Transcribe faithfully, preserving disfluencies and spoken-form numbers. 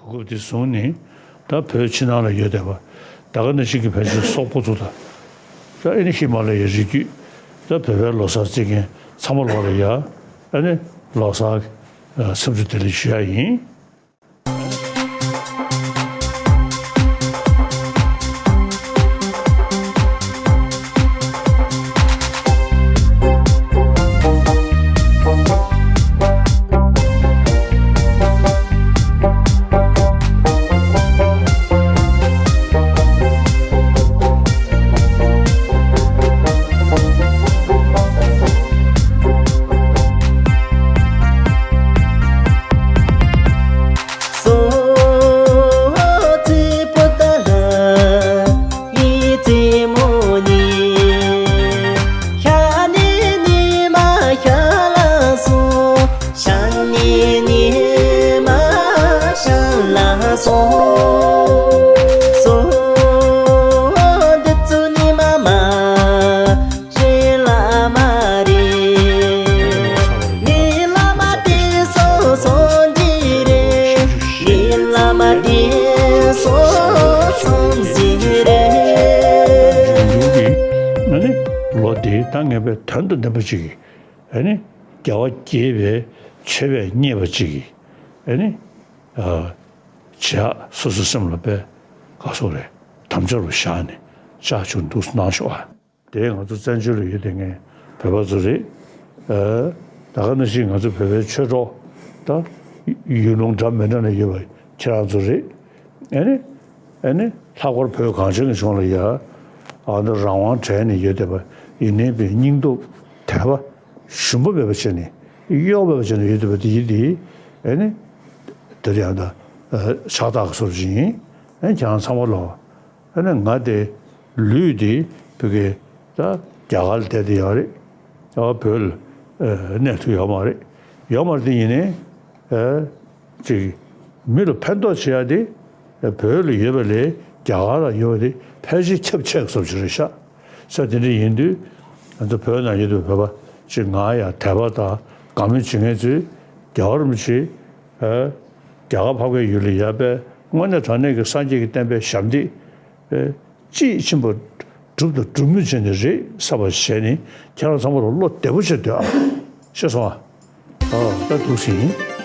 དགོས་དེ་བཟུང་ནས་ད་བོད་ཕྱི་ནང་ལ་ཡོད་བསྡད་པ། ད་ག་ནང་བཞིན་གྱི་ཕལ་ཆེར་སོག་པོ་ཚོ་དང་། ད་ཨེ་ནི་ཧི་མ་ལ་ཡའི་རི་རྒྱུད། ད་བོད་པའི་ལོ་གསར་བརྩི་མཁན་ཚང་མ་ལོག་ལ་ཡ། ཨེ་ནི་ལོ་གསར་གྱི་འཚམས་འདྲི་བདེ་ལེགས་ཞུ་ཡ་ཡིན། ཨ་ནི་ལོ་འདི་ད་ངེས་པའི་དོན་དང་ལྡན་པ་ཅིག་གིས། ཨ་ནི་རྒྱལ་བ་དགྱེས་པའི་མཆོད་པས་མཉེས་པ་ཅིག་གིས། ཨ་ནི་བྱེད་ཡག་སོ་སོའི་སེམས་ལ་དཔེ་ག་སོགས་རེད། དམ་བཅའ་རུ་བཞག་ནས་ལྕགས་ཆུ་འདུག་གནང་ཤོག་ཨ། དེ་ང་ཚོ་བཙན་བྱོལ་ལ་ཡོད་དེ་ངའི་བོད་པ་ཚོ་རེད། ཨ། ད་ག་ནང་བཞིན་ང་ཚོ་བོད་པའི་ཆོས་གྲོགས་ད་ཡུལ་ལུང་འདྲ་མི་འདྲ་ནས་ཡོད་པ་ཁྱེད་རང་ཚོ་རེད། ཨ་ནི་ཨ་ནི་ལྷག་པར་བོད་གངས་ཅན་གྱི་ལྗོངས་ལ་ཡ། ཨ་ནི་རང་དབང་བྲལ་ནས་ཡོད་བསྡད་པ་ཡིན་ནའི་པའི་སྙིང་སྟོབས་དད་པ་ཞུམ་པ་མེད་པ་བྱས་ནས་གཡོ་བ་མེད་པ་བྱས་ནས་ཡོད་བསྡད་པ་དེ་ཡིན་དེ། ཨ་ནི་དེར་ཡང་ད་ཕྱག་རྟགས་ཀྱི་བཟོ་འདྲ་ཅིག་ཡིན། ཨ་ནི་ཁྱེད་རང་ཚང་མ་ལོ། ཨ་ནི་ང་དེ་ལུས་དེ་བོད་ཀྱི་ད་རྒྱ་གར་ལ་བསྡད་དེ་ཡོད་རེད། ཨ་བོད་ལ་ཨ་གནས་ཐུབ་ཡོད་མ་རེད། ཡོད་མ་རེད་དེ་ཡིན་ནའི་ཨ་ཅིག་མི་ལ་ཕན་ཐོགས་བྱེད་ཡ་དེ་བོད་ལ་ཡོད་པ་ལས་རྒྱ་གར་ལ་ཡོད་པ་དེ་ཕལ་ཆེར་ཁྱབ་ཆེ་བཟོ་ཅིག་རེད་ཤག་ས་དེ་འདྲ་ཡིན་དུས་ང་ཚོ་བོད་ནང་ཡོད་པའི་བོད་པ་ཅིག་ང་ཡང་དད་པ་དང་དགའ་མོས་བྱེད་མཁན་ཚོས་རྒྱལ་བ་རིན་པོ་ཆེ་ཨ་རྒྱ་གར་འཕགས་པའི་ཡུལ་ལ་ཡར་དཔལ་དངོས་གནས་དྲང་གནས་ཀྱི་སངས་རྒྱས་ཀྱི་བསྟན་པའི་ཞབས་འདེགས་ཨ་དཔྱིས་ཕྱིན་པ་སྒྲུབ་དང་སྒྲུབ་མུས་བྱས་ནས་རེད་བསམ་པ་བྱས་ནས་ཁྱེད་རང་ཚང་མ་ལ་བློ་བདེ་པོ་བྱས་སྡོད་ཨ། ཤེས་སོང་ཨ། ཨ་ད་འདུག་སེ་ཡིན།